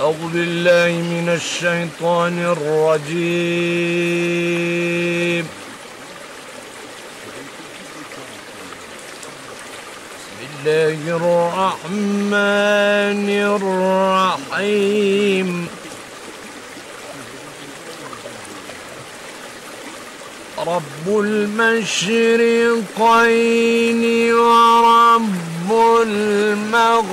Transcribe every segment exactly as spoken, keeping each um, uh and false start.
أعوذ بالله من الشيطان الرجيم. بسم الله الرحمن الرحيم. رب المشرقين ورب المغربين.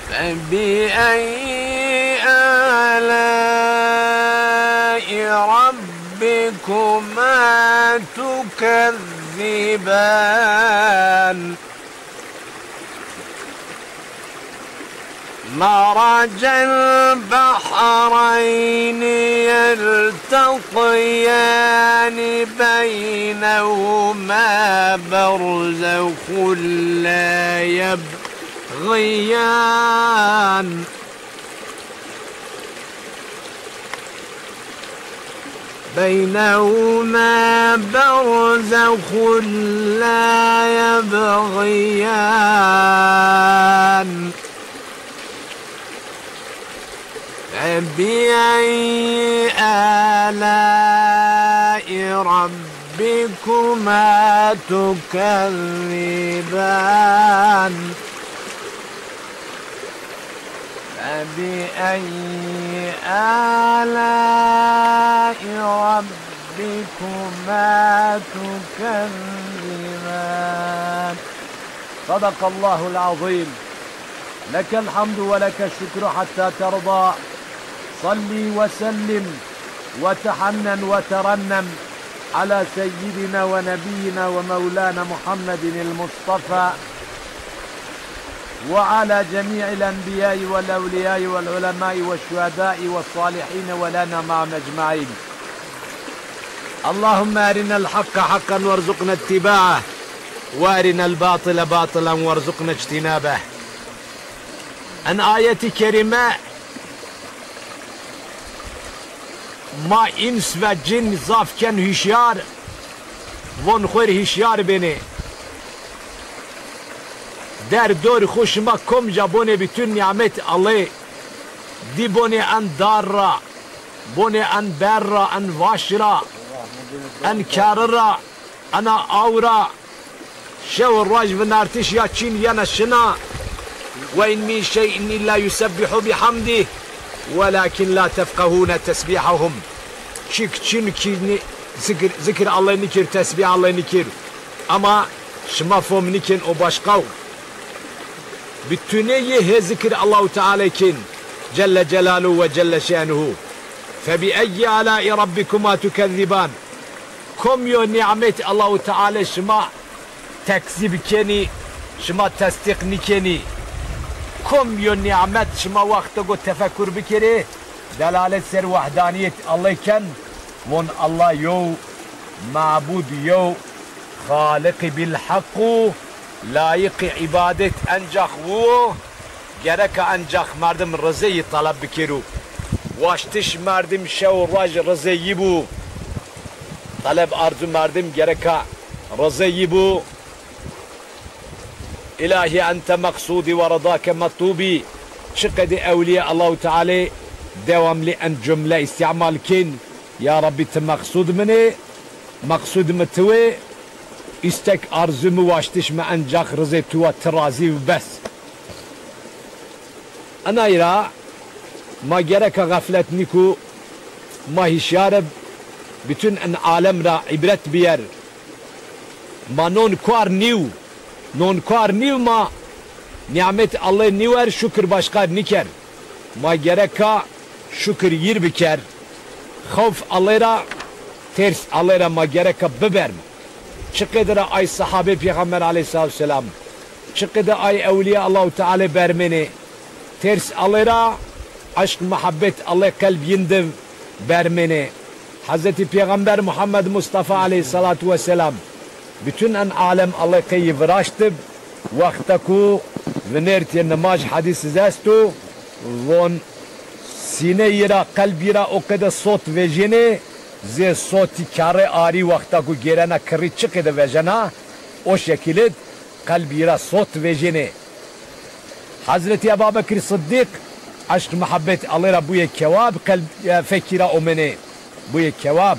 فبأي آلاء ربكما تكذبان؟ مرج البحرين يلتقيان بينهما برزخ لا يبغيان. بينهما برزخ لا يبغيان. فبأي آلاء ربكما تكذبان؟ فبأي آلاء ربكما تكذبان؟ صدق الله العظيم. لك الحمد ولك الشكر حتى ترضى. صل وسلم وتحنن وترنم على سيدنا ونبينا ومولانا محمد المصطفى وعلى جميع الأنبياء والأولياء والعلماء والشهداء والصالحين ولنا معهم أجمعين. اللهم أرنا الحق حقا وارزقنا اتباعه، وأرنا الباطل باطلا وارزقنا اجتنابه. En ayetî kerîme ma îns ve cin zaf ken huşyar, von xwu rê huşyar benê. Der dor xwu şima komca bonê bütün nîmet Allay, dî bonê en dar ra, bonê en ber ra, en vaş ra, en keri ra, ena aw ra, şew û roj vinartiş ya çîn yena şina. Ve in min şey'in illa yusebbihu bihamdih, welakin la tefqehune tesbihahum. Çik çin ki ni-, zikir, zikir Allay nikir, tesbih Allay nikir. Ama şima fom nikin o başqaw. Bütünê yê hê zikir Allahu Teala kin, Celle Celaluhu ve Celle Şenuhu. Fe bi eyyi alai rabbikuma tukezziban? Kom yo nîmet Allahu Teala şima tekzîb kenî, şima tesdîq nîkenî? Kom yo nîmet şima wexto go tefekur bikerê, delalet ser wehdanîyet Allay ken, von Alla yew, mabud yew, Xaliqî bil heq o, layiqî îbadet encax wu wo, gereka encax merdim rizê yi taleb bikero. Waştiş merdim şew û roj rizê yi bo. Taleb arzu merdim gereka rizê yi bo. Îlahî ente meqsûdî we ridake metlûbî. Çiqedî ewlîyê Allahu Tealê dewamlî en cumle îstîmal kên, ya Rebbî ti meqsûd min ê, meqsûd mi ti wê, îstek arzû mi waştiş mi encax rizê tu wa ti razî û bes. Enay ra ma gereka xeflet nîku, ma hîşyar ib, bütün en alem ra îbret biyer. Ma non kuar nîw, non kuar nîw ma nîmet Allay nîwer, şukir başqa nîker. Ma gereka şukir yîr biker. Xewf Allay ra, têrs Allay ra ma gereka biberm. Çiqedî ra ay sahabê Pêxember aleyhîsselatu weselam, çiqedî ay ewlîya Allahu Tealê bermenê. Têrs Allay ra, eşq muhebbet Allay qelb yin di bermenê. Hezretî Pêxember Muhammed Mustafa aleyhîsselatu weselam, bütün en alem Allay qey yi viraştib, wexta ku vinêrtê nimaj hedîs iz esto, von sîne yi ra, qelb yi ra o qede sot vejênê, Zê sotî kerrê arî wexta ku gêrena kirrî çiqêde vejena, o şekîlid qelbî ra sot vejênê. Hezretî Ebabekir Siddîq eşq muhebbet Ellê ra buyê kewab, qelb, e, fekî ra omenê. Buyê kewab.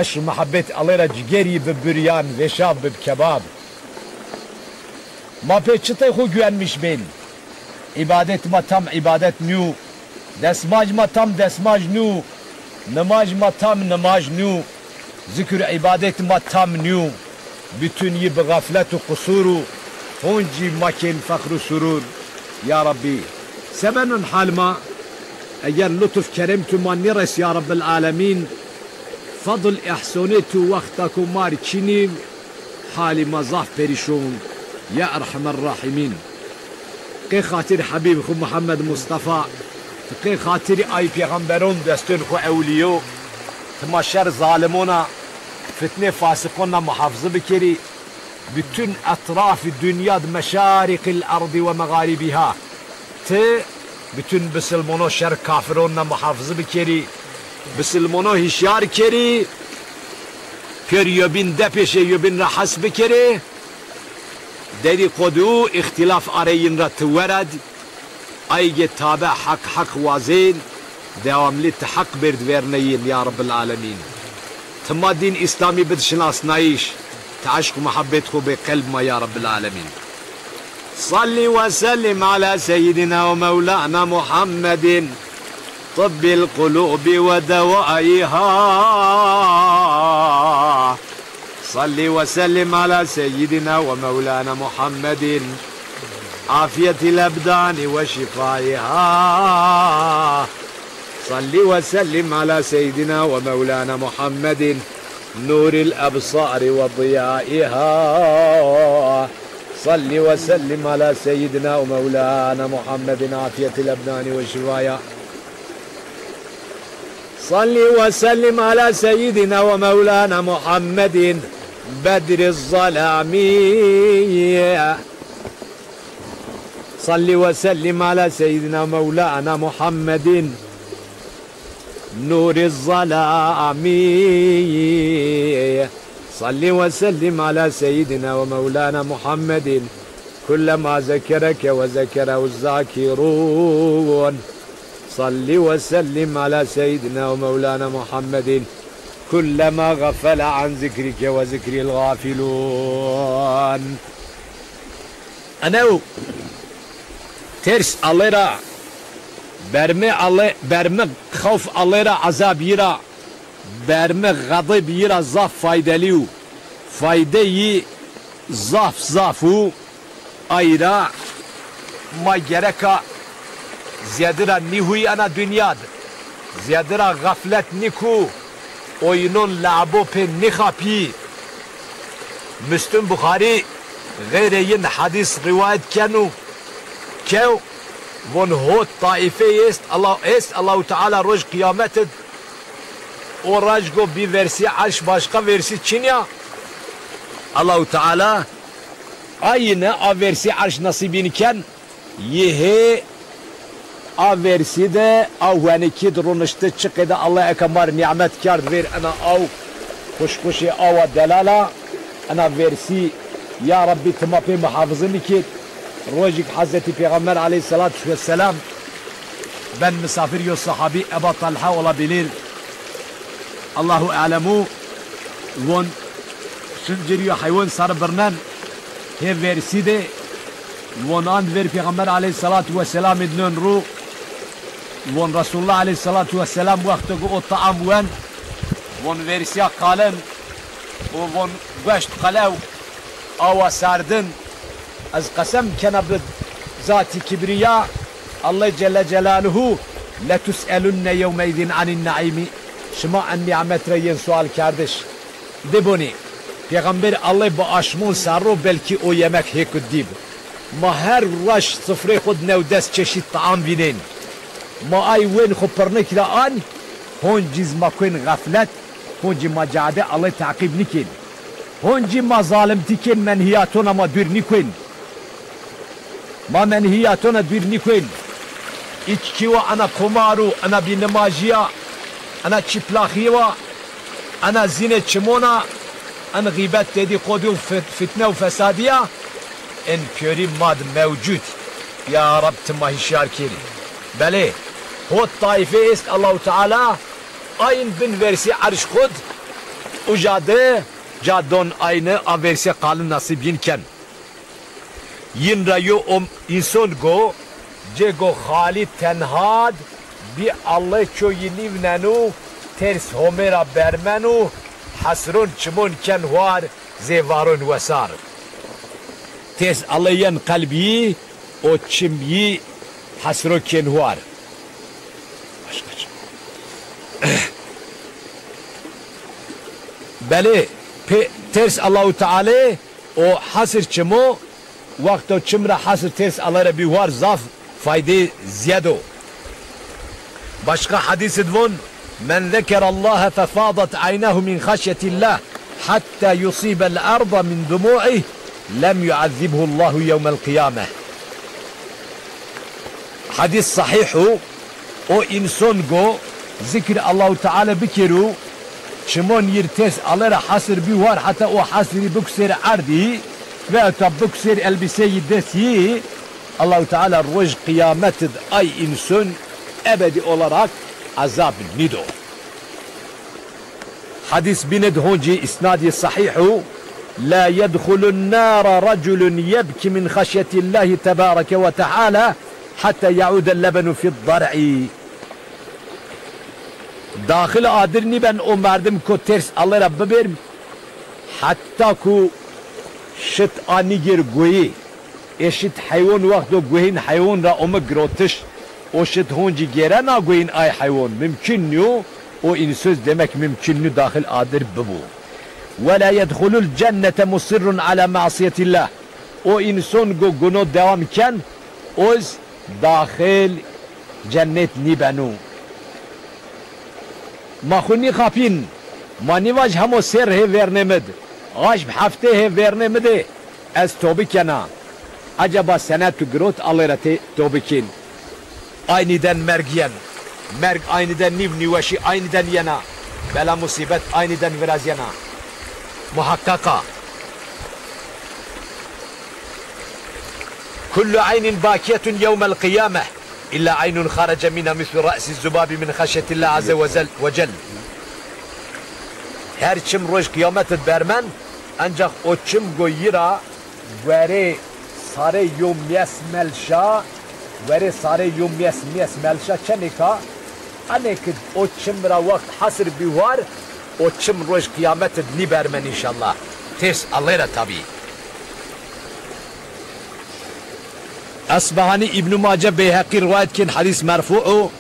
Eşq muhebbet Ellê ra cigerî bi buryan, vêşav bib kebab. Ma pê çitê xwu guwenmiş bên? Îbadet ma tam îbadet nîyo. Desmaj ma tam desmaj nîyo. Nimaj ma tam nimaj nîyo. Zikr û îbadet ma tam nîyo. Bütün yi bi xeflet û qusûr û honcî ma kên fexr û surûr. Ya Rabbî, sebenun hal ma, eger lutf kerem tu ma nêres ya Rabbil alemîn, fadl îhsonê tu wexta ku mar çinî, halî ma zaf perîşon, ya Erhemer Rahîmîn. Qê xatir Hebîb xwu Muhammed Mustafa, ti qê xatirî ay pêxemberon, destên xwu ewlîyo, ti ma şer zalimona, fitnê fasiqon ra muhafizi bikerî, bütün etrafî dinya di meşariqil erdi we mexaribîha. Ti bütün bisilmono şer kafiron ra muhafizi bikerî, bisilmono hişyar kerî, pêr yobîn depêşê, yobîn ra hes bikerê, dedîqodû, îxtîlaf arê yin ra ti wered, ay gê tabe heq heq wazên, dewamlî ti heq bêrd verneyên ya Rabbil alemîn. Ti ma dîn Îslamî bid şinasnayîş, ti eşq û muhebbet xwu bê qelb ma ya Rabbil alemîn. Salli ve sellim ala seyyidina ve mevlana Muhammedin, tibbil kulubi ve devaiha. Salli ve sellim ala seyyidina ve mevlana Muhammedin, afiyetil ebdani ve şifaiha. Salli ve sellim ala seyyidina ve mevlana Muhammedin, nuril ebsari ve diyaiha. Salli ve sellim ala seyyidina ve mevlana Muhammedin, afiyetil ebdani ve şifaiha. Salli ve sellim ala seyyidina ve mevlana Muhammedin, bedriz zalami. Salli ve sellim ala seyyidina ve mevlana Muhammedin, nuriz zalami. Salli ve sellim ala seyyidina ve mevlana Muhammedin, kullema zekereke ve zekerehu zâkirûn. Salli ve sellim ala seyyidina ve mevlana Muhammedin, kullema gafele an zikrike ve zikril gafilûn. Enew ters Ellê ra, bermi Ellê, bermi xewf Ellê ra, ezab yi ra, bermi xedib yi ra zaf faydelî yo. Fayde yi zaf zaf o. Ay ra ma gereka zêdi ra nîhuy ena dinya di. Zêdi ra xeflet nîku, oyunon leabo pê nîxapî. Muslim Buxarî xeyrê yin hedîs rîwayet keno. Kew von hot taîfeyî est, Allah est, Allahu Teala roj qîyamet id o rajgo bî versî erş başqa versî çinya. Allahu Teala ayine a versî erş nasîbîn ken. Yi hê a versî de, a huenikî di ronişti, çiqêde Allah eke ma rê nîmet kerd vêr ena aw, xuşxuşê awa delala, ena versî, ya Rabbî ti ma pê muhafizî bikî. Rojîk Hezretî Pêxember aleyhîsselatu wesselam ben misafir yo sahabî Eba Talha olabilir. Allahu alemu, von şin ci rî yo heywan sarî birnen, hê versî de von ant ver Pêxember aleyhîsselatu wesselamî di non ru, von Resulullah aleyhîsselatu wesselam wexto ki o taam wen, von versîya qalin û von gueşt qelew awa serdin. Ez qesem kena bi zatî kibrîya Allah Celle Celaluhu, letus'elunne yewmeîzin anin naîmî. Şima en nîmet ra yên sual kerdiş. De bonî, Pêxember Ellê bi aşmon ser ro belkî o yemek hêk û dîb. Ma her roj sifrê xwu di new des çeşît taam vînên. Ma ay wên xwu pirnik ra an, honcî zî ma kuên xeflet, honcî ma cade Ellê teqîb nikên. Honcî ma zalimtî kên, menhîyatona ma dûr nîkuên. Ma menhîyatona dûr nîkuên. Îçkî wa, ena komar û ena bînimajîya, ena çîplaxîye wa, Ena zînê çimona, en xîbet, dedîkodî û fit-, fitne û fesadîya, en pîyorî ma di mewcud. Ya Reb, ti ma hîşyar kerî. Belê, hot taîfe est Allahu Teala ayin bin versî erş xud, uca di ca don ayni a versî qalin nasîb yin ken. Yin ra yo om-, înson go, cê go xalî tenhad, bî Alleh çoyî nîvnenû, ters Homê ra bermenû, hesron çimon ken huar, zê varon wesar. Ters Alleh yen qelb yî, o çim yî hesro kên huar. Başka çim. Belê, pê ters Allahu Tealê o hesir çim o, wexto çim ra hesir ters Alleh ra bî huar zaf faydê ziyed o. Başka hadîs id von, "Men zekerallahe fefadat aynahu min xeşyetillah hatta yusibel arda min dumu'ih, lem yuazzibhullahu yevmel qiyameh." Hadîs sahîh o. O înson go zikir Allahu Teala bikerû, çimon yir ters Alleh ra hesir bî huar, heta o hesirî bikusêr erdî, veyahut da bikusêr elbîseyî dest yî, Allahu Teala roj qiyamet id ay înson ebedî olarak ezab nîdo. Hadîs bîn id honcî îsnadî sahîh o. "La yedxulun nara reculun yebki min xeşyetillahi tebareke ve teala hatta yaude lebenu fid dar'i." Daxil adir nîben o merdim ko ters Alleh ra bibêrm, heta ku şit a nîgêr goyî. Ê şit heywon wexto goyîn heywon ra ome girotiş, o şit honcî gêrena goyîn ay heywon? Mimkun nîyo, o însuz demek mimkun nîyo daxil adir bibo. "Ve la yedxulul cennete musirrun ala masiyetillah." O înson go guno dewam ken, oz daxil cennet nîbeno. Ma xwu nîxapîn, ma nîvaj hemo serr hê vernê mi di, aşm heftê hê vernê mi di, ez tobi kena. Eceba sene tu girot Allê ra tê tobi kên? Aynîden merg yen. Merg aynîden nîv, nîweşî aynîden yena. Bela musîbet aynîden virazyena. Muheqqeq a. Kullu eynin bakiyetun yewmel qiyameh. İlla eynun xarece mina mislu ra'si zubabi min xeşyetillah azze ve zel-, ve cel. Her çim roj qiyamet id bermen, encax o çim go yi ra guerê sarê yo mîyes melşa, guerê sarê yo mîyes, mîyes melşa çenêka, enê ki o çim ra wext hesir bî war, o çim roj qiyamet id nîbermen înşallah. Têrs Allê ra tabî. Esbehanî, Îbnû Mace, Beyheqî riwayet kên, hedîs merfû o.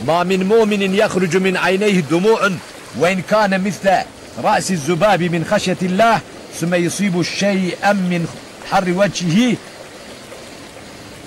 Ma min mu'minin yexrucu min eyneyhi dumu'un ve in kâne misle ra'si zubâbi min xeşyetillâh, summe yusîbu şey'en min harri vechihî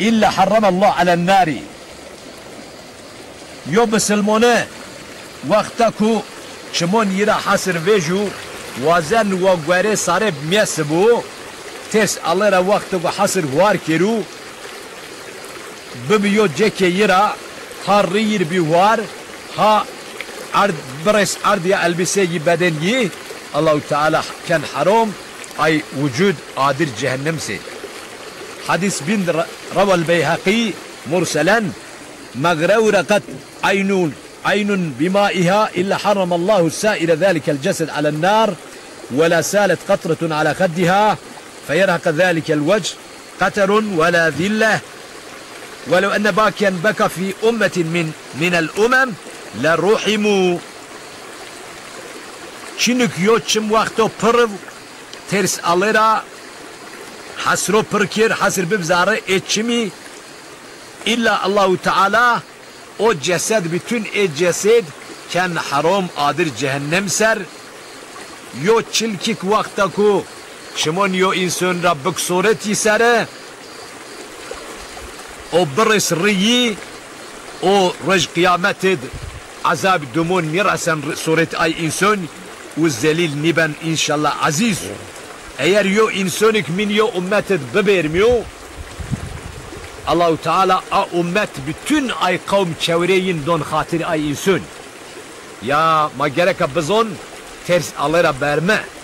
illa harramallahu alen nâri. Yo bisilmone wexta ku çimon yi ra hesir vejû, wazen wa guerê sarê miyesi bu, têrs Allê ra wexta ku hesir huar kerû, bibi yo cekê yi ra, ha rî yir bî huar, ha erd, birês erd ya elbîsê yi bedên yi, Allahu Teala ken herom, ay wucud adir cehennem sê. Hedîs bin re-, rewel Beyheqî murselen, مغرورقت عين، عين بمائها إلا حرم الله سائر ذلك الجسد على النار، ولا سالت قطرة على خدها فيرهق ذلك الوجه قتر ولا ذلة، ولو أن باكيا بكى في أمة من، من الأمم لرحموا. Çinuk yo çim wexto pirr têrs Allê ra hesro pirr kir, hesir bib zerrê ê çimî, îlla Allahu Teala o cesed, bütün ê cesed ken herom adir cehennem ser. Yo çilkik wexta ku çimon yo înson ra bik soret yi sere, o birês rî yi, o roj qiyamet id ezab dumon nîresen rî-, soret ay înson û zelîl nîben înşallah ezîz. Eger yo însonik min yo ummet id bibêrmîyo, Allahu Teala a ummet bütün ay qewm çewrê yin don xatir ay înson. Ya ma gereka bizon, Ters ale ra berme.